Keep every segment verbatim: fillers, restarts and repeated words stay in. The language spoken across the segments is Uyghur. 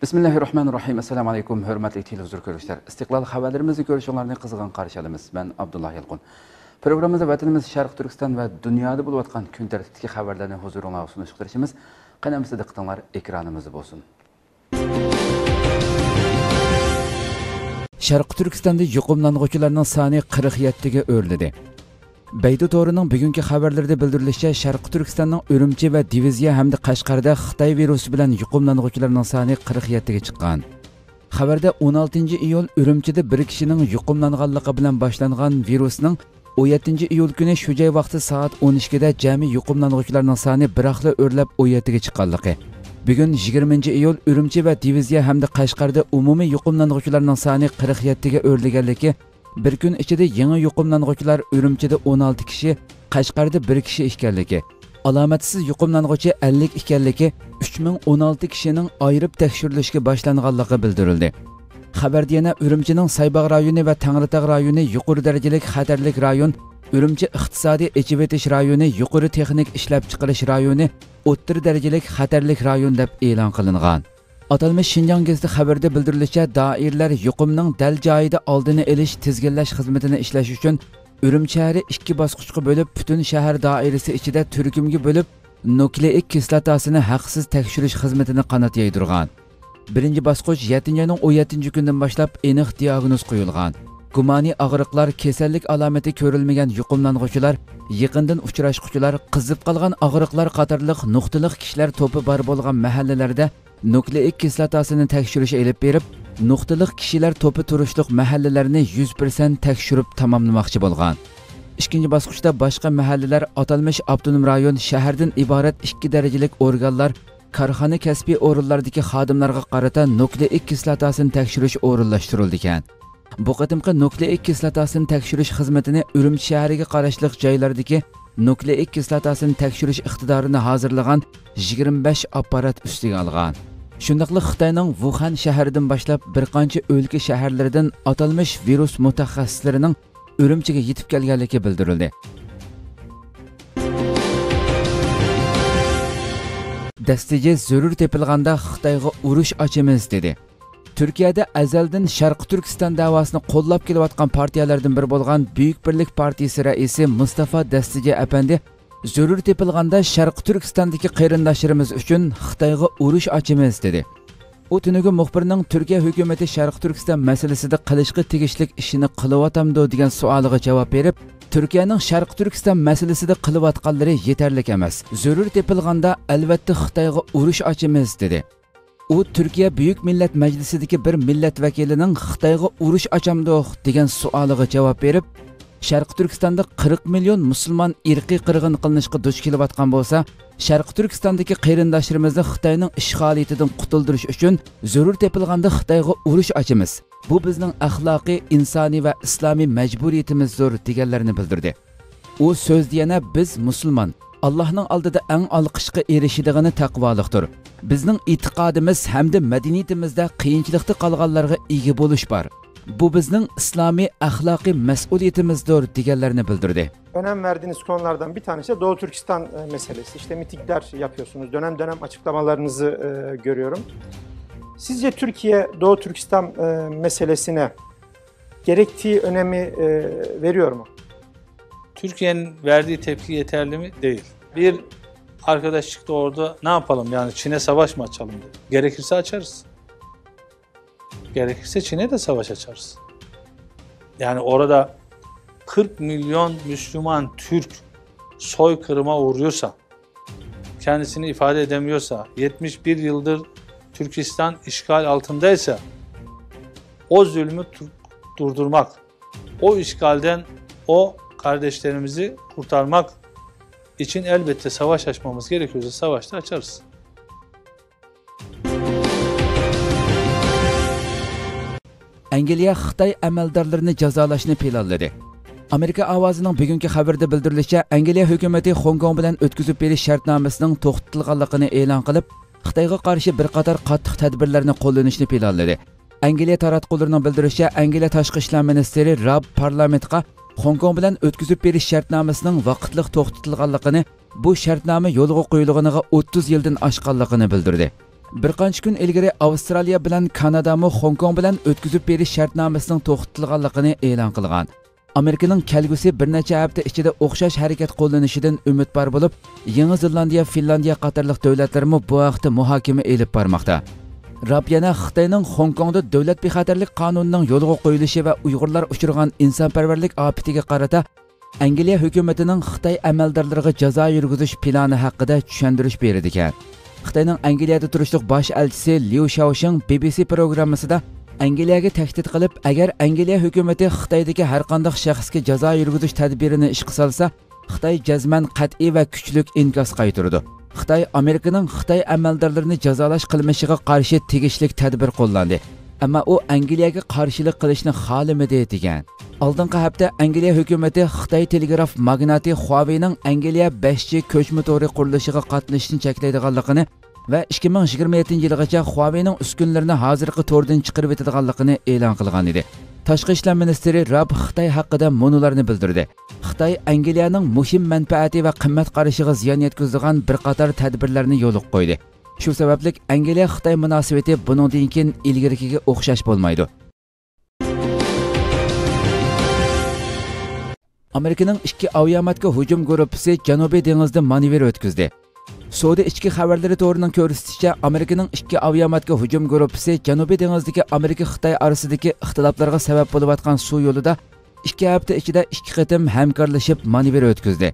بىسمىللاھىررەھمانىررەھىم. ئەسسالامۇ ئەلەيكۇم، ھۆرمەتلىك تېلېۋىزور كۆرۈشلەر. ئىستىقلال خەۋەرلىرىمىزنى كۆرۈشۈڭلارنى قىزغىن قارشى ئالىمىز. مەن ئابدۇللا يالقۇن. پروگراممىمىزدا ۋەتىنىمىز شەرقىي تۈركىستان ۋە دۇنيادا بولۇۋاتقان كۈن تەرتىپتىكى خەۋەرلەرنى ھۇزۇرۇڭلارغا سۇنۇشقا تىرىشىمىز. قېنى ئەمىسە دىققىتىڭلار ئېكرانىمىزدا بولسۇن. شەرقىي تۈركىستاندا يۇقۇملانغۇچىلارنىڭ سانى قىرىق يەتتىگە ئۆرلىدى. بەيدۇ تورىنىڭ بۈگۈنكى خەۋەرلىرىدە بىلدۈرۈلۈشىچە، شەرقىي تۈركىستاننىڭ ئۈرۈمچى ۋە دىۋىزىيە ھەمدە قەشقەردە خىتاي ۋىرۇسى بىلەن يۇقۇملانغۇچىلارنىڭ سانى قىرىق يەتتىگە چىققان. خەۋەردە ئون ئالتىنچى ئىيۇل ئۈرۈمچىدە بىر كىشىنىڭ يۇقۇملانغانلىقى بىلەن باشلانغان ۋىرۇسنىڭ ئون يەتتىنچى ئىيۇل كۈنى شۇ جاي ۋاقتى سائەت ئون ئىككىدە جەمئىي يۇقۇملانغۇچىلارنىڭ سانى بىراقلا ئۆرلەپ ئون يەتتىگە چىققانلىقى، بۈگۈن يىگىرمىنچى ئىيۇل ئۈرۈمچى ۋە دىۋىزىيە ھەمدە قەشقەردە ئومۇمىي يۇقۇملانغۇچىلارنىڭ سانى قىرىق يەتتىگە ئۆرلىگەنلىكى، بىر كۈن ئىچىدە يېڭى يۇقۇملانغۇچىلار ئۈرۈمچىدە ئون ئالتە كىشى، قەشقەردە بىر كىشى ئىكەنلىكى، ئالامەتسىز يۇقۇملانغۇچى ئەللىك ئىكەنلىكى، ئۈچ مىڭ ئون ئالتە كىشىنىڭ ئايرىپ تەكشۈرۈلۈشكە باشلانغانلىقى بىلدۈرۈلدى. خەۋەردە يەنە ئۈرۈمچىنىڭ سايباغ رايونى ۋە تەڭرىتاغ رايونى يۇقىرى دەرىجىلىك خەتەرلىك رايون، ئۈرۈمچى ئىقتىسادىي ئېچىۋېتىش رايونى يۇقىرى تېخنىكا ئىشلەپچىقىرىش رايونى ئوتتۇرا دەرىجىلىك خەتەرلىك رايون دەپ ئېلان قىلىنغان. ئاتالمىش شىنجاڭ گېزىتى خەۋىرىدە بىلدۈرۈلۈشىچە، دائىرىلەر يۇقۇمنىڭ دەل جايىدا ئالدىنى ئېلىش، تىزگىنلەش خىزمىتىنى ئىشلەش ئۈچۈن ئۈرۈمچى شەھىرى ئىككى باسقۇچقا بۆلۈپ، پۈتۈن شەھەر دائىرىسى ئىچىدە تۈركۈمگە بۆلۈپ، نۇكلېئىك كىسلاتاسىنى ھەقسىز تەكشۈرۈش خىزمىتىنى قانات يايدۇرغان. بىرىنچى باسقۇچ يەتتىنچى ئاينىڭ ئون يەتتىنچى كۈنىدىن باشلاپ ئېنىق دىئاگنوز قويۇلغان. گۇمانىي ئاغرىقلار، كېسەللىك ئالامىتى كۆرۈلمىگەن يۇقۇملانغۇچىلار، يېقىندىن ئۇچراشقۇچىلار، قىزىپ قالغان ئاغرىقلار قاتارلىق نۇقتىلىق كىشىلەر توپى بار بولغان مەھەللىلەردە نۇكلېئىك كىسلاتاسىنى تەكشۈرۈش ئېلىپ بېرىپ، نۇقتىلىق كىشىلەر توپى تۇرۇشلۇق مەھەللىلەرنى يۈز پىرسەنت تەكشۈرۈپ تاماملىماقچى بولغان. ئىككىنچى باسقۇچتا باشقا مەھەللىلەر ئاتالمىش ئاپتونوم رايون شەھەردىن ئىبارەت ئىككى دەرىجىلىك ئورگانلار، كارخانا، كەسپىي ئورۇنلاردىكى خادىملارغا قارىتا نۇكلېئىك كىسلاتاسىنى تەكشۈرۈش ئورۇنلاشتۇرۇلىدىكەن. بۇ قېتىمقى نۇكلېئىك كىسلاتاسىنى تەكشۈرۈش خىزمىتىنى ئۈرۈمچى شەھىرىگە قاراشلىق جايلاردىكى نۇكلېئىك كىسلاتاسىنى تەكشۈرۈش ئىقتىدارىنى ھازىرلىغان يىگىرمە بەش ئاپپارات ئۈستىگە ئالغان. شۇنداقلا خىتاينىڭ ۋۇخەن شەھىرىدىن باشلاپ بىر قانچە ئۆلكە شەھەرلىرىدىن ئاتالمىش ۋىرۇس مۇتەخەسسىسلىرىنىڭ ئۈرۈمچىگە يېتىپ كەلگەنلىكى بىلدۈرۈلدى. دەستىجى زۆرۈر تېپىلغاندا خىتايغا ئۇرۇش ئاچىمىز، دېدى. تۈركىيەدە ئەزەلدىن شەرقىي تۈركىستان دەۋاسىنى قوللاپ كېلىۋاتقان پارتىيەلەردىن بىرى بولغان بۈيۈك بىرلىك پارتىيىسى رەئىسى مۇستافا دەستىجى ئەپەندى زۆرۈر تېپىلغاندا شەرقىي تۈركىستاندىكى قېرىنداشلىرىمىز ئۈچۈن خىتايغا ئۇرۇش ئاچىمىز، دېدى. ئۇ تۈنۈگۈن مۇخبىرنىڭ تۈركىيە ھۆكۈمىتى شەرقىي تۈركىستان مەسىلىسىدە قىلىشقا تېگىشلىك ئىشنى قىلىۋاتامدۇ دېگەن سوئالىغا جاۋاب بېرىپ، تۈركىيەنىڭ شەرقىي تۈركىستان مەسىلىسىدە قىلىۋاتقانلىرى يېتەرلىك ئەمەس. زۆرۈر تېپىلغاندا ئەلۋەتتە خىتايغا ئۇرۇش ئاچىمىز، دېدى. ئۇ تۈركىيە بۈيۈك مىللەت مەجلىسىدىكى بىر مىللەت ۋەكىلىنىڭ خىتايغا ئۇرۇش ئاچامدۇق دېگەن سوئالىغا جاۋاب بېرىپ، شەرقىي تۈركىستاندا قىرىق مىليون مۇسۇلمان ئىرقىي قىرغىن قىلىنىشقا دۇچ كېلىۋاتقان بولسا، شەرقىي تۈركىستاندىكى قېرىنداشلىرىمىزنى خىتاينىڭ ئىشغالىيىتىدىن قۇتۇلدۇرۇش ئۈچۈن زۆرۈر تېپىلغاندا خىتايغا ئۇرۇش ئاچىمىز. بۇ بىزنىڭ ئەخلاقىي، ئىنسانىي ۋە ئىسلامىي مەجبۇرىيىتىمىزدۇر، دېگەنلەرنى بىلدۈردى. ئۇ سۆزدە يەنە، بىز مۇسۇلمان، ئاللاھنىڭ ئالدىدا ئەڭ ئالقىشقا ئېرىشىدىغىنى تەقۋالىقتۇر. بىزنىڭ ئېتىقادىمىز ھەمدە مەدەنىيىتىمىزدە قىيىنچىلىقتا قالغانلارغا ئىگە بولۇش بار. بۇ بىزنىڭ ئىسلامىي ئەخلاقىي مەسئۇلىيىتىمىزدۇر، دېگەنلەرنى بىلدۈردى. Önem verdiğiniz konulardan bir tanesi de Doğu Türkistan e, meselesi. İşte mitingler yapıyorsunuz, dönem dönem açıklamalarınızı e, görüyorum. Sizce Türkiye Doğu Türkistan e, meselesine gerektiği önemi e, veriyor mu? Türkiye'nin verdiği tepki yeterli mi? Değil. Bir arkadaş çıktı orada, "Ne yapalım, yani Çin'e savaş mı açalım?" dedi. Gerekirse açarız. Gerekirse Çin'e de savaş açarız. Yani orada kırk milyon Müslüman Türk soykırıma uğruyorsa, kendisini ifade edemiyorsa, yetmiş bir yıldır Türkistan işgal altındaysa, o zulmü tu-, durdurmak, o işgalden o kardeşlerimizi kurtarmak için elbette savaş açmamız gerekiyorsa savaş da açarız. ئەنگلىيە خىتاي ئەمەلدارلىرىنى جازالاشنى پىلانلىدى. ئامېرىكا ئاۋازىنىڭ بۈگۈنكى خەۋىرىدە بىلدۈرۈلۈشىچە، ئەنگلىيە ھۆكۈمىتى خوڭكوڭ بىلەن ئۆتكۈزۈپ بېرىش شەرتنامىسىنىڭ توختىتىلغانلىقىنى ئېلان قىلىپ، خىتايغا قارشى بىر قاتار قاتتىق تەدبىرلەرنى قوللىنىشنى پىلانلىدى. ئەنگلىيە تاراتقۇلىرىنىڭ بىلدۈرۈشىچە، ئەنگلىيە تاشقى ئىشلار مىنىستىرى راب پارلامېنتقا خوڭكوڭ بىلەن ئۆتكۈزۈپ بېرىش شەرتنامىسىنىڭ ۋاقىتلىق توختىتىلغانلىقىنى، بۇ شەرتنامە يولغا قويۇلغىنىغا ئوتتۇز يىلدىن ئاشقانلىقىنى بىلدۈردى. بىر قانچە كۈن ئىلگىرى ئاۋسترالىيە بىلەن كانادامۇ خوڭكوڭ بىلەن ئۆتكۈزۈپ بېرىش شەرتنامىسىنىڭ توختىتىلغانلىقىنى ئېلان قىلغان. ئامېرىكىنىڭ كەلگۈسى بىر نەچچە ھەپتە ئىچىدە ئوخشاش ھەرىكەت قوللىنىشىدىن ئۈمىدۋار بولۇپ، يېڭى زېلاندىيە، فىنلاندىيە قاتارلىق دۆلەتلەرمۇ بۇ ھەقتە مۇھاكىمە ئېلىپ بارماقتا. راب يەنە خىتاينىڭ خوڭكوڭدا دۆلەت بىخەتەرلىك قانۇنىنىڭ يولغا قويۇلۇشى ۋە ئۇيغۇرلار ئۇچرىغان ئىنسانپەرۋەرلىك ئاپىتىگە قارىتا ئەنگلىيە ھۆكۈمىتىنىڭ خىتاي ئەمەلدارلىرىغا جازا يۈرگۈزۈش پىلانى ھەققىدە چۈشەندۈرۈش بېرىدىكەن. خىتاينىڭ ئەنگلىيەدە تۇرۇشلۇق باش ئەلچىسى ليۇ شياۋشىڭ بى بى سى پروگراممىسىدا ئەنگلىيەگە تەھدىت قىلىپ، ئەگەر ئەنگلىيە ھۆكۈمىتى خىتايدىكى ھەرقانداق شەخسكە جازا يۈرگۈزۈش تەدبىرىنى ئىشقا سالسا، خىتاي جەزمەن قەتئىي ۋە كۈچلۈك ئىنكاس قايتۇرىدۇ. خىتاي ئامېرىكىنىڭ خىتاي ئەمەلدارلىرىنى جازالاش قىلمىشىغا قارشى تېگىشلىك تەدبىر قوللاندى. ئەمما ئۇ ئەنگلىيەگە قارشىلىق قىلىشنى خالىمىدى، دېگەن. ئالدىنقى ھەپتە ئەنگلىيە ھۆكۈمىتى خىتاي تېلېگراف ماگناتى خۇاۋېينىڭ ئەنگلىيە بەش جى كۆچمە تورى قۇرۇلۇشىغا قاتنىشىشنى چەكلەيدىغانلىقىنى ۋە ئىككى مىڭ يىگىرمە يەتتىنچى يىلغىچە خۇاۋېينىڭ ئۈسكۈنىلىرىنى ھازىرقى توردىن چىقىرىۋېتىدىغانلىقىنى ئېلان قىلغان ئىدى. تاشقى ئىشلار مىنىستىرى راب خىتاي ھەققىدە مۇنۇلارنى بىلدۈردى: خىتاي ئەنگلىيەنىڭ مۇھىم مەنپەئەتى ۋە قىممەت قارىشىغا زىيان يەتكۈزىدىغان بىر قاتار تەدبىرلەرنى يولغا قويدى. شۇ سەۋەبلىك ئەنگلىيە خىتاي مۇناسىۋىتى بۇنىڭدىن كېيىن ئىلگىرىكىگە ئوخشاش بولمايدۇ. ئامېرىكىنىڭ ئىككى ئاۋىئاماتكا ھۇجۇم گۇرۇپپىسى جەنۇبىي دېڭىزدا مانېۋىر ئۆتكۈزدى. سودا ئىچكى خەۋەرلىرى تورىنىڭ كۆرسىتىشىچە، ئامېرىكىنىڭ ئىككى ئاۋىئاماتكا ھۇجۇم گۇرۇپپىسى جەنۇبىي دېڭىزدىكى ئامېرىكا-خىتاي ئارىسىدىكى ئىختىلاپلارغا سەۋەب بولۇۋاتقان سۇ يولىدا ئىككى ھەپتە ئىچىدە ئىككى قېتىم ھەمكارلىشىپ مانېۋىر ئۆتكۈزدى.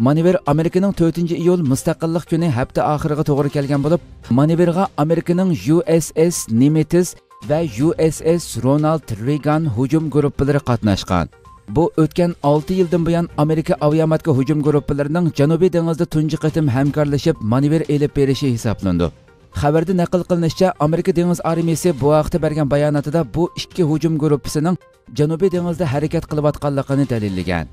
مانېۋىر ئامېرىكىنىڭ تۆتىنچى ئىيۇل مۇستەقىللىق كۈنى ھەپتە ئاخىرىغا توغرا كەلگەن بولۇپ، مانېۋىرغا ئامېرىكىنىڭ يۇ ئېس ئېس نېمېتس ۋە يۇ ئېس ئېس رونالد رېگان ھۇجۇم گۇرۇپپىلىرى قاتناشقان. بۇ ئۆتكەن ئالتە يىلدىن بۇيان ئامېرىكا ئاۋىئاماتكا ھۇجۇم گۇرۇپپىلىرىنىڭ جەنۇبىي دېڭىزدا تۇنجى قېتىم ھەمكارلىشىپ مانېۋىر ئېلىپ بېرىشى ھېسابلىنىدۇ. خەۋەردە نەقىل قىلىنىشىچە، ئامېرىكا دېڭىز ئارمىيىسى بۇ ھەقتە بەرگەن باياناتىدا بۇ ئىككى ھۇجۇم گۇرۇپپىسىنىڭ جەنۇبىي دېڭىزدا ھەرىكەت قىلىۋاتقانلىقىنى دەلىللىگەن.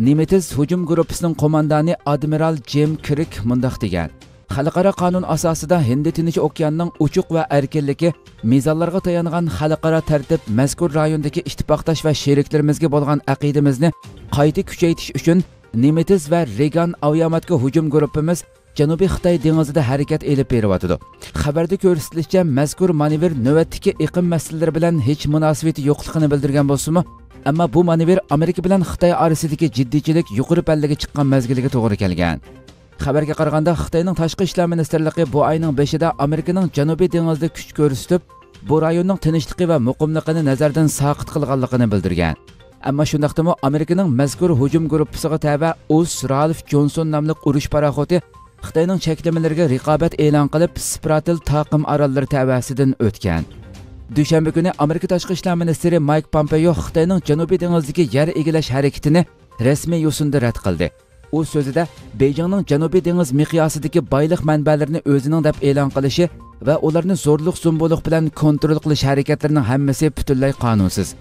نېمېتس ھۇجۇم گۇرۇپپىسىنىڭ قوماندانى ئادمىرال جىم كىرك مۇنداق دېگەن: خەلقئارا قانۇن ئاساسىدا ھىندى تىنچ ئوكياننىڭ ئوچۇق ۋە ئەركىنلىكى، مىزانلارغا تايانغان خەلقئارا تەرتىپ، مەزكۇر رايوندىكى ئىتتىپاقداش ۋە شېرىكلىرىمىزگە بولغان ئەقىدىمىزنى قايتا كۈچەيتىش ئۈچۈن نېمېتس ۋە رېگان ئاۋىئاماتكا ھۇجۇم گۇرۇپپىمىز جەنۇبىي خىتاي دېڭىزىدا ھەرىكەت ئېلىپ بېرىۋاتىدۇ. خەۋەردە كۆرسىتىلىشىچە، مەزكۇر مانېۋىر نۆۋەتتىكى ئېقىم مەسىلىلىرى بىلەن ھېچ مۇناسىۋىتى يوقلۇقىنى بىلدۈرگەن بولسىمۇ، ئەمما بۇ مانېۋىر ئامېرىكا بىلەن خىتاي ئارىسىدىكى جىددىيچىلىك يۇقىرى پەللىگە چىققان مەزگىلگە توغرا كەلگەن. خەۋەرگە قارىغاندا، خىتاينىڭ تاشقى ئىشلار مىنىستىرلىقى بۇ ئاينىڭ بېشىدا ئامېرىكىنىڭ جەنۇبىي دېڭىزدا كۈچ كۆرسىتىپ، بۇ رايوننىڭ تىنچلىقى ۋە مۇقىملىقىنى نەزەردىن ساقىت قىلغانلىقىنى بىلدۈرگەن. ئەمما شۇنداقتىمۇ ئامېرىكىنىڭ مەزكۇر ھۇجۇم گۇرۇپپىسىغا تەۋە ئۇس رالف جونسون ناملىق ئۇرۇش پاراخوتى خىتاينىڭ چەكلىمىلىرىگە رىقابەت ئېلان قىلىپ، سپراتېل تاقىم ئاراللىرى تەۋەسىدىن ئۆتكەن. دۈشەنبە كۈنى ئامېرىكا تاشقى ئىشلار مىنىستىرى مايك پامپېيو خىتاينىڭ جەنۇبىي دېڭىزدىكى يەر ئىگىلەش ھەرىكىتىنى رەسمىي يوسۇندا رەت قىلدى. ئۇ سۆزىدە، بېيجىڭنىڭ جەنۇبىي دېڭىز مىقياسىدىكى بايلىق مەنبەلىرىنى ئۆزىنىڭ دەپ ئېلان قىلىشى ۋە ئۇلارنى زورلۇق-زومبۇلۇق بىلەن كونترول قىلىش ھەرىكەتلىرىنىڭ ھەممىسى پۈتۈنلەي قانۇنسىز.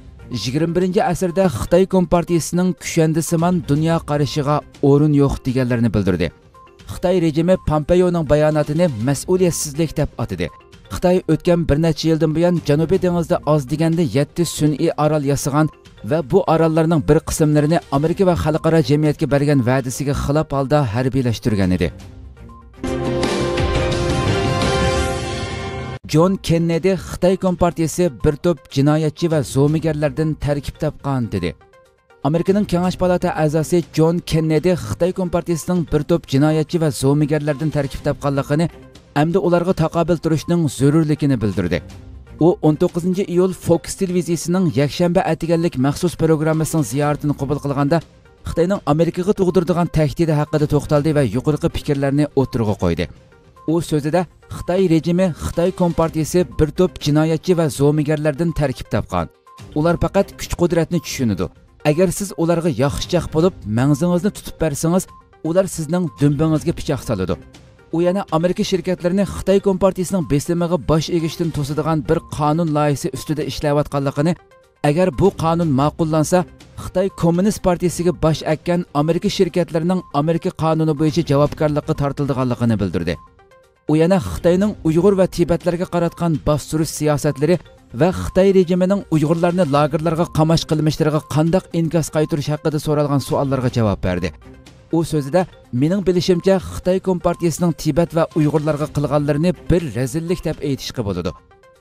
يىگىرمە بىرىنچى ئەسىردە خىتاي كومپارتىيىسىنىڭ كۈشەندىسىمان دۇنيا قارىشىغا ئورۇن يوق، دېگەنلىرىنى بىلدۈردى. خىتاي رېجىمى پامپېيونىڭ باياناتىنى مەسئۇلىيەتسىزلىك دەپ ئاتىدى. خىتاي ئۆتكەن بىر نەچچە يىلدىن بۇيان جەنۇبىي دېڭىزدا ئاز دېگەندە يەتتە سۈنئىي ئارال ياسىغان ۋە بۇ ئاراللارنىڭ بىر قىسىملىرىنى ئامېرىكا ۋە خەلقئارا جەمئىيەتكە بەرگەن ۋەدىسىگە خىلاپ ھالدا ھەربىيلەشتۈرگەن ئىدى. جون كېننېدى خىتاي كومپارتىيىسى بىر توپ جىنايەتچى ۋە زومىگەرلەردىن تەركىب تاپقان، دېدى. ئامېرىكىنىڭ كېڭەش پالاتا ئەزاسى جون كېننېدى خىتاي كومپارتىيىسىنىڭ بىر توپ جىنايەتچى ۋە زومىگەرلەردىن تەركىب تاپقانلىقىنى، ئەمدى ئۇلارغا تاقابىل تۇرۇشنىڭ زۆرۈرلۈكىنى بىلدۈردى. ئۇ ئون توققۇزىنچى ئىيۇل فوكس تېلېۋىزىيىسىنىڭ يەكشەنبە ئەتىگەنلىك مەخسۇس پروگراممىسىنىڭ زىيارىتىنى قوبۇل قىلغاندا، خىتاينىڭ ئامېرىكىغا تۇغدۇرىدىغان تەھدىتى ھەققىدە توختالدى ۋە يۇقىرىقى پىكىرلەرنى ئوتتۇرىغا قويدى. ئۇ سۆزىدە، خىتاي رېجىمى، خىتاي كومپارتىيىسى بىر توپ جىنايەتچى ۋە زومىگەرلەردىن تەركىب تاپقان. ئۇلار پەقەت كۈچ-قۇدرەتنى چۈشىنىدۇ. ئەگەر سىز ئۇلارغا ياخشىچاق بولۇپ، مەڭزىڭىزنى تۇتۇپ بەرسىڭىز، ئۇلار سىزنىڭ دۈمبىڭىزگە پىچاق سالىدۇ. ئۇ يەنە ئامېرىكا شىركەتلىرىنى خىتاي كومپارتىيىسىنىڭ بېسىمىغا باش ئېگىشتىن توسىدىغان بىر قانۇن لايىھىسى ئۈستىدە ئىشلەۋاتقانلىقىنى، ئەگەر بۇ قانۇن ماقۇللانسا، خىتاي كوممۇنىست پارتىيىسىگە باش ئەگكەن ئامېرىكا شىركەتلىرىنىڭ ئامېرىكا قانۇنى بويىچە جاۋابكارلىققا تارتىلىدىغانلىقىنى بىلدۈردى. ئۇ يەنە خىتاينىڭ ئۇيغۇر ۋە تىبەتلەرگە قاراتقان باستۇرۇش سىياسەتلىرى ۋە خىتاي رېجىمىنىڭ ئۇيغۇرلارنى لاگېرلارغا قاماش قىلمىشلىرىغا قانداق ئىنكاس قايتۇرۇش ھەققىدە سورالغان سوئاللارغا جاۋاب بەردى. ئۇ سۆزىدە، مېنىڭ بىلىشىمچە، خىتاي كومپارتىيىسىنىڭ تىبەت ۋە ئۇيغۇرلارغا قىلغانلىرىنى بىر رەزىللىك دەپ ئېيتىشقا بولىدۇ.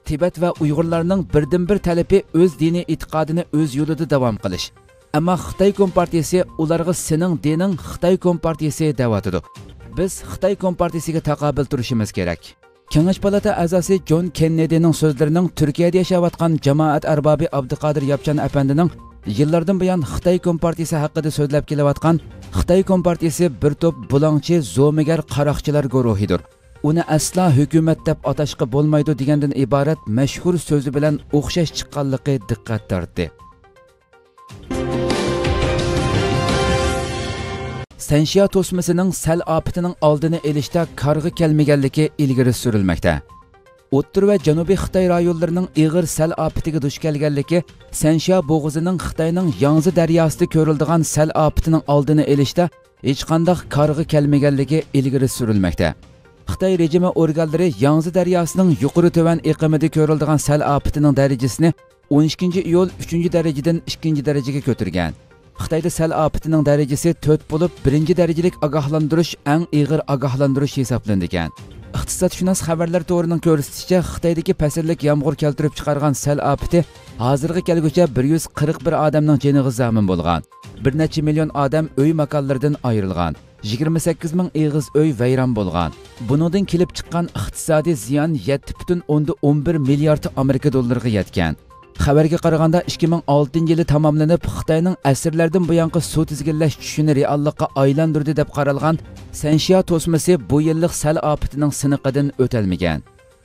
تىبەت ۋە ئۇيغۇرلارنىڭ بىردىنبىر تەلىپى ئۆز دىنىي ئېتىقادىنى ئۆز يولىدا داۋام قىلىش. ئەمما خىتاي كومپارتىيىسى ئۇلارغا سېنىڭ دىنىڭ خىتاي كومپارتىيىسى دەۋاتىدۇ. بىز خىتاي كومپارتىيىسىگە تاقابىل تۇرۇشىمىز كېرەك. كېڭەش پالاتا ئەزاسى جون كېننېدىنىڭ سۆزلىرىنىڭ تۈركىيەدە ياشاۋاتقان جامائەت ئەربابى ئابدۇقادىر ياپچان ئەپەندىنىڭ يىللاردىن بۇيان خىتاي كومپارتىيىسى ھەققىدە سۆزلەپ كېلىۋاتقان خىتاي كومپارتىيىسى بىر توپ بۇلاڭچى، زومىگەر، قاراقچىلار گۇرۇھىدۇر. ئۇنى ئەسلا ھۆكۈمەت دەپ ئاتاشقا بولمايدۇ دېگەندىن ئىبارەت مەشھۇر سۆزى بىلەن ئوخشاش چىققانلىقى دىققەت تارتتى. سەنشيا توسمىسىنىڭ سەل ئاپىتىنىڭ ئالدىنى ئېلىشتا كارغا كەلمىگەنلىكى ئىلگىرى سۈرۈلمەكتە. ئوتتۇرا ۋە جەنۇبىي خىتاي رايونلىرىنىڭ ئېغىر سەل ئاپىتىگە دۇچ كەلگەنلىكى سەنشيا بوغۇزىنىڭ خىتاينىڭ ياڭزى دەرياسىدا كۆرۈلىدىغان سەل ئاپىتىنىڭ ئالدىنى ئېلىشتا ھېچقانداق كارغا كەلمىگەنلىكى ئىلگىرى سۈرۈلمەكتە. خىتاي رېجىمى ئورگانلىرى ياڭزى دەرياسىنىڭ يۇقىرى تۆۋەن ئېقىمىدا كۆرۈلىدىغان سەل ئاپىتىنىڭ دەرىجىسىنى ئون ئىككىنچى ئىيۇل ئۈچىنچى دەرىجىدىن ئىككىنچى دەرىجىگە كۆتۈرگەن. خىتايدا سەل ئاپىتىنىڭ دەرىجىسى تۆت بولۇپ، بىرىنچى دەرىجىلىك ئاگاھلاندۇرۇش ئەڭ ئېغىر ئاگاھلاندۇرۇش ھېسابلىنىدىكەن. ئىقتىسادشۇناس خەۋەرلەر تورىنىڭ كۆرسىتىشىچە، خىتايدىكى پەسىللىك يامغۇر كەلتۈرۈپ چىقارغان سەل ئاپىتى ھازىرغا كەلگۈچە بىر يۈز قىرىق بىر ئادەمنىڭ جېنىغا زامىن بولغان. بىر نەچچە مىليون ئادەم ئۆي ماكانلىرىدىن ئايرىلغان. يىگىرمە سەككىز مىڭ ئېغىز ئۆي ۋەيران بولغان. بۇنىڭدىن كېلىپ چىققان ئىقتىسادىي زىيان يەتتە پۈتۈن ئوندىن ئون بىر مىليارد ئامېرىكا دوللىرىغا يەتكەن. خەۋەرگە قارىغاندا، ئىككى مىڭ ئالتىنچى يىلى تاماملىنىپ، خىتاينىڭ ئەسىرلەردىن بۇيانقى سۇ تىزگىنلەش چۈشىنى رېئاللىققا ئايلاندۇردى دەپ قارالغان سەنشيا توسمىسى بۇ يىللىق سەل ئاپىتىنىڭ سىنىقىدىن ئۆتەلمىگەن.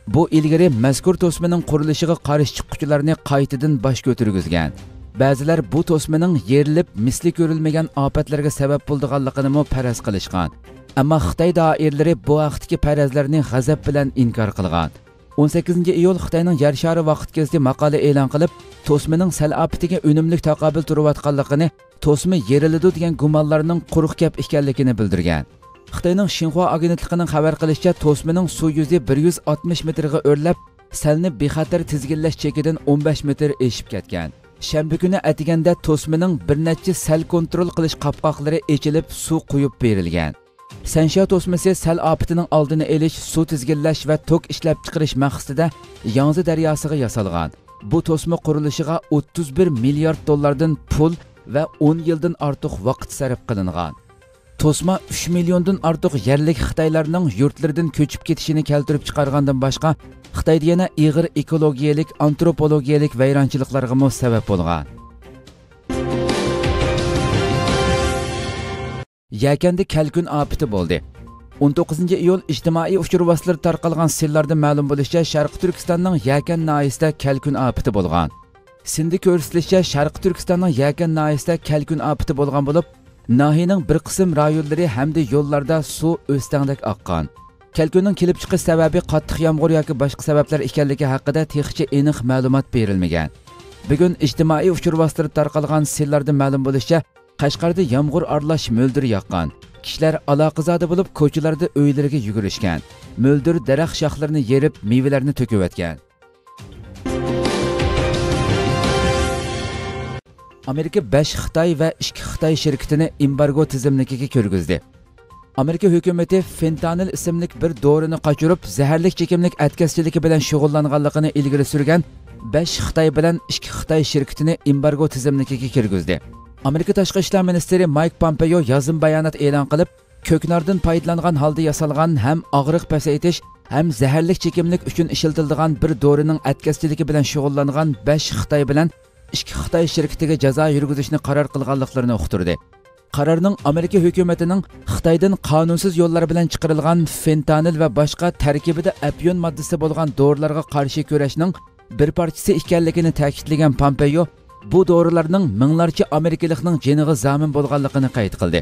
بۇ ئىلگىرى مەزكۇر توسمىنىڭ قۇرۇلۇشىغا قارشى چىققۇچىلارنى قايتىدىن باش كۆتۈرگۈزگەن. بەزىلەر بۇ توسمىنىڭ يېرىلىپ، مىسلى كۆرۈلمىگەن ئاپەتلەرگە سەۋەب بولىدىغانلىقىنىمۇ پەرەز قىلىشقان. ئەمما خىتاي دائىرىلىرى بۇ ھەقتىكى پەرەزلەرنى غەزەپ بىلەن ئىنكار قىلغان. ئون سەككىزىنچى ئىيۇل خىتاينىڭ يەر شارى ۋاقىت گېزىتى ماقالە ئېلان قىلىپ، توسمىنىڭ سەل ئاپىتىگە ئۈنۈملۈك تاقابىل تۇرۇۋاتقانلىقىنى، توسما يېرىلىدۇ دېگەن گۇمانلارنىڭ قۇرۇق گەپ ئىكەنلىكىنى بىلدۈرگەن. خىتاينىڭ شىنخۇا ئاگېنتلىقىنىڭ خەۋەر قىلىشىچە، توسمىنىڭ سۇ يۈزى بىر يۈز ئاتمىش مېتىرغا ئۆرلەپ، سەلنى بىخەتەر تىزگىنلەش چېكىدىن ئون بەش مېتىر ئېشىپ كەتكەن. شەنبە كۈنى ئەتىگەندە توسمىنىڭ بىر نەچچە سەل كونترول قىلىش قاپقاقلىرى ئېچىلىپ، سۇ قۇيۇپ بېرىلگەن. سەنشيا توسمىسى سەل ئاپىتىنىڭ ئالدىنى ئېلىش، سۇ تىزگىنلەش ۋە توك ئىشلەپچىقىرىش مەقسىتىدە ياڭزى دەرياسىغا ياسالغان. بۇ توسما قۇرۇلۇشىغا ئوتتۇز بىر مىليارد دوللاردىن پۇل ۋە ئون يىلدىن ئارتۇق ۋاقىت سەرپ قىلىنغان. توسما ئۈچ مىليوندىن ئارتۇق يەرلىك خىتايلارنىڭ يۇرتلىرىدىن كۆچۈپ كېتىشىنى كەلتۈرۈپ چىقارغاندىن باشقا، خىتايدا يەنە ئېغىر ئېكولوگىيەلىك، ئانتروپولوگىيەلىك ۋەيرانچىلىقلارغىمۇ سەۋەب بولغان. يەكەندە كەلكۈن ئاپىتى بولدى. ئون توققۇزىنچى ئىيۇل ئىجتىمائىي ئۇچۇر ۋاسىتىلىرىدا تارقالغان سىنلاردىن مەلۇم بولۇشىچە، شەرقىي تۈركىستاننىڭ يەكەن ناھىيىسىدە كەلكۈن ئاپىتى بولغان. سىندا كۆرسىتىلىشىچە، شەرقىي تۈركىستاننىڭ يەكەن ناھىيىسىدە كەلكۈن ئاپىتى بولغان بولۇپ، ناھىيەنىڭ بىر قىسىم رايونلىرى ھەمدە يوللاردا سۇ ئۆستەڭدەك ئاققان. كەلكۈننىڭ كېلىپ چىقىش سەۋەبى قاتتىق يامغۇر ياكى باشقا سەۋەبلەر ئىكەنلىكى ھەققىدە تېخىچە ئېنىق مەلۇمات بېرىلمىگەن. بۈگۈن ئىجتىمائىي ئۇچۇر ۋاسىتىلىرىدا تارقالغان سىنلاردىن مەلۇم بولۇشىچە، قەشقەردە يامغۇر ئارىلاش مۆلدۈر ياغقان. كىشىلەر ئالاقىزادە بولۇپ، كوچىلاردا ئۆيلىرىگە يۈگۈرۈشكەن. مۆلدۈر دەرەخ شاخلىرىنى يېرىپ، مېۋىلەرنى تۆكۈۋەتكەن. ئامېرىكا بەش خىتاي ۋە ئىككى خىتاي شىركىتىنى ئېمبارگو تىزىملىكىگە كىرگۈزدى. ئامېرىكا ھۆكۈمىتى فېنتانىل ئىسىملىك بىر دورىنى قاچۇرۇپ، زەھەرلىك چېكىملىك ئەتكەسچىلىكى بىلەن شۇغۇللانغانلىقىنى ئىلگىرى سۈرگەن بەش خىتاي بىلەن ئىككى خىتاي شىركىتىنى ئېمبارگو تىزىملىكىگە كىرگۈزدى. ئامېرىكا تاشقى ئىشلار مىنىستىرى مايك پومپېيو يازما بايانات ئېلان قىلىپ، كۆكناردىن پايدىلانغان ھالدا ياسالغان ھەم ئاغرىق پەسەيتىش ھەم زەھەرلىك چېكىملىك ئۈچۈن ئىشلىتىلىدىغان بىر دورىنىڭ ئەتكەسچىلىكى بىلەن شۇغۇللانغان بەش خىتاي بىلەن ئىككى خىتاي شىركىتىگە جازا يۈرگۈزۈشنى قارار قىلغانلىقلىرىنى ئۇقتۇردى. قارارنىڭ ئامېرىكا ھۆكۈمىتىنىڭ خىتايدىن قانۇنسىز يوللار بىلەن چىقىرىلغان فېنتانىل ۋە باشقا تەركىبىدە ئەپيۈن ماددىسى بولغان دورىلارغا قارشى كۈرەشنىڭ بىر پارچىسى ئىكەنلىكىنى تەكىتلىگەن پومپېيو، بۇ دورىلارنىڭ مىڭلارچە ئامېرىكىلىقنىڭ جېنىغا زامىن بولغانلىقىنى قەيت قىلدى.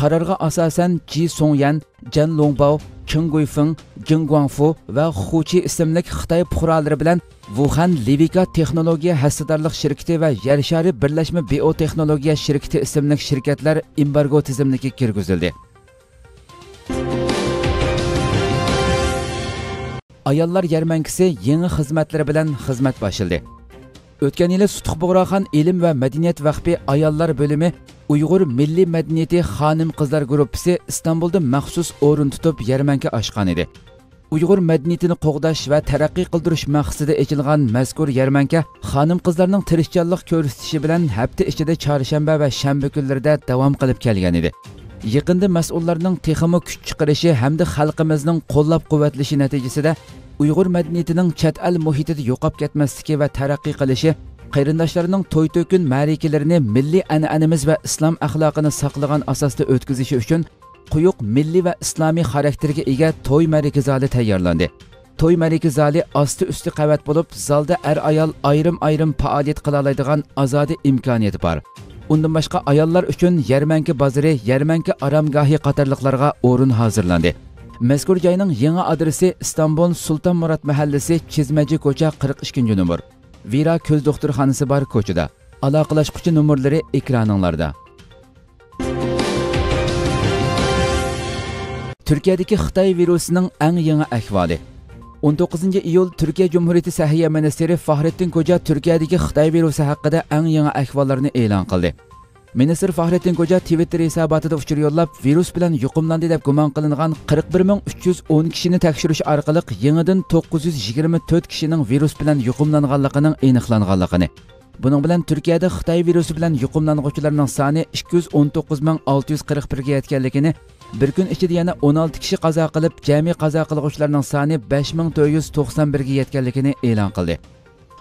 قارارغا ئاساسەن، جى سۇڭيەن، جەن لۇڭباۋ، چېڭ گۇيفېڭ، جېڭ گۇاڭفۇ ۋە خۇ چى ئىسىملىك خىتاي پۇقرالىرى بىلەن ۋۇخەن لىۋىكا تېخنولوگىيە ھەسسىدارلىق شىركىتى ۋە يەر شارى بىرلەشمە بىئوتېخنولوگىيە شىركىتى ئىسىملىك شىركەتلەر ئېمبارگو تىزىملىكىگە كىرگۈزۈلدى. ئاياللار يەرمەنكىسى يېڭى خىزمەتلىرى بىلەن خىزمەت باشلىدى. ئۆتكەن يىلى سۇتۇق بۇغراخان ئىلىم ۋە مەدەنىيەت ۋەقپى ئاياللار بۆلۈمى ئۇيغۇر مىللىي مەدەنىيىتى خانىم-قىزلار گۇرۇپپىسى ئىستانبۇلدا مەخسۇس ئورۇن تۇتۇپ يەرمەنكە ئاچقانىدى. ئۇيغۇر مەدەنىيىتىنى قوغداش ۋە تەرەققىي قىلدۇرۇش مەقسىتىدە ئېچىلغان مەزكۇر يەرمەنكە خانىم-قىزلارنىڭ تىرىشچانلىق كۆرسىتىشى بىلەن ھەپتە ئىچىدە چارشەنبە ۋە شەنبە كۈنلىرىدە داۋام قىلىپ كەلگەنىدى. يېقىندا مەسئۇللارنىڭ تېخىمۇ كۈچ چىقىرىشى ھەمدە خەلقىمىزنىڭ قوللاپ-قۇۋۋەتلىشى نەتىجىسىدە، ئۇيغۇر مەدەنىيىتىنىڭ چەت ئەل مۇھىتىدا يوقاپ كەتمەسلىكى ۋە تەرەققىي قىلىشى، قېرىنداشلارنىڭ توي-تۆكۈن مەرىكىلىرىنى مىللىي ئەنئەنىمىز ۋە ئىسلام ئەخلاقىنى ساقلىغان ئاساستا ئۆتكۈزۈشى ئۈچۈن قويۇق مىللىي ۋە ئىسلامىي خاراكتېرگە ئىگە توي مەرىكە زالى تەييارلاندى. توي مەرىكە زالى ئاستى-ئۈستى قەۋەت بولۇپ، زالدا ئەر-ئايال ئايرىم-ئايرىم پائالىيەت قىلالايدىغان ئازادە ئىمكانىيەت بار. ئۇندىن باشقا، ئاياللار ئۈچۈن يەرمەنكە بازىرى، يەرمەنكە ئارامگاھى قاتارلىقلارغا ئورۇن ھازىرلاندى. مەزكۇر جاينىڭ يېڭى ئادرېسى ئىستانبۇل سۇلتان مۇرات مەھەللىسى، چىزمەجى كوچا، قىرىق ئىككىنچى نومۇر. ۋىرا كۆز دوختۇرخانىسى بار كوچىدا. ئالاقىلاشقۇچى نومۇرلىرى ئېكرانىڭلاردا. تۈركىيەدىكى خىتاي ۋىرۇسىنىڭ ئەڭ يېڭى ئەھۋالى. ئون توققۇزىنچى ئىيۇل تۈركىيە جۇمھۇرىيىتى سەھىيە مىنىستىرى فاھرېتتىن كوجا تۈركىيەدىكى خىتاي ۋىرۇسى ھەققىدە ئەڭ يېڭى ئەھۋاللارنى ئېلان قىلدى. مىنىستىر فاھرېتتىن كوجا تىۋىتتېر ھېساباتىدا ئۇچۇر يوللاپ، ۋىرۇس بىلەن يۇقۇملاندى دەپ گۇمان قىلىنغان قىرىق بىر مىڭ ئۈچ يۈز ئون كىشىنى تەكشۈرۈش ئارقىلىق يېڭىدىن توققۇز يۈز يىگىرمە تۆت كىشىنىڭ ۋىرۇس بىلەن يۇقۇملانغانلىقىنىڭ ئېنىقلانغانلىقىنى، بۇنىڭ بىلەن تۈركىيەدە خىتاي ۋىرۇسى بىلەن يۇقۇملانغۇچىلارنىڭ سانى ئىككى يۈز ئون توققۇز مىڭ ئالتە يۈز قىرىق بىرگە يەتكەنلىكىنى، بىر كۈن ئىچىدە يەنە ئون ئالتە كىشى قازا قىلىپ، جەمئىي قازا قىلغۇچىلارنىڭ سانى بەش مىڭ تۆت يۈز توقسان بىرگە يەتكەنلىكىنى ئېلان قىلدى.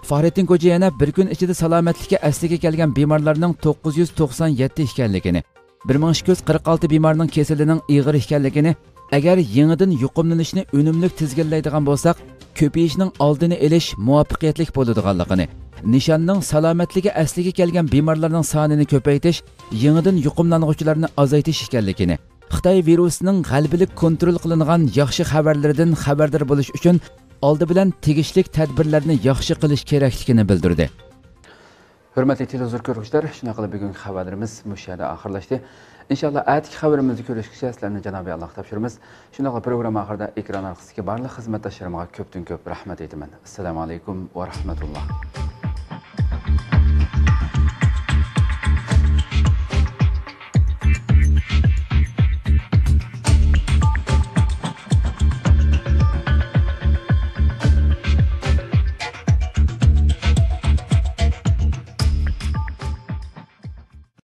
فاھرېتتىن كوجا يەنە بىر كۈن ئىچىدە سالامەتلىككە ئەسلىگە كەلگەن بىمارلارنىڭ توققۇز يۈز توقسان يەتتە ئىكەنلىكىنى، بىر مىڭ ئىككى يۈز قىرىق ئالتە بىمارنىڭ كېسىلىنىڭ ئېغىر ئىكەنلىكىنى، ئەگەر يېڭىدىن يۇقۇملىنىشنى ئۈنۈملۈك تىزگىنلەيدىغان بولساق، كۆپىيىشنىڭ ئالدىنى ئېلىش مۇۋەپپەقىيەتلىك بولىدىغانلىقىنى، نىشاننىڭ سالامەتلىكى ئەسلىگە كەلگەن بىمارلارنىڭ سانىنى كۆپەيتىش، يېڭىدىن يۇقۇملانغۇچىلارنى ئازايتىش ئىكەنلىكىنى، خىتاي ۋىرۇسىنىڭ غەلىبىلىك كونترول قىلىنغان ياخشى خەۋەرلىرىدىن خەۋەردار بولۇش ئۈچۈن ئالدى بىلەن تېگىشلىك تەدبىرلەرنى ياخشى قىلىش كېرەكلىكىنى بىلدۈردى. ھۆرمەتلىك تېلېۋىزور كۆرگۈچىلەر، شۇنداق قىلىپ بۈگۈنكى خەۋەرلىرىمىز مۇشۇ يەردە ئاخىرلاشتى. ئىنشاللا ئەتىكى خەۋىرىمىزدە كۆرۈشكىچە سىلەرنى جانابى ئاللاغا تاپشۇرىمىز. شۇنداقلا پروگرامما ئاخىرىدا ئېكران ئارقىسىدىكى بارلىق خىزمەتداشلىرىمغا كۆپتىن كۆپ رەھمەت ئېيتىمەن. ئەسسالامۇ ئەلەيكۇم ۋە رەھمەتۇللا.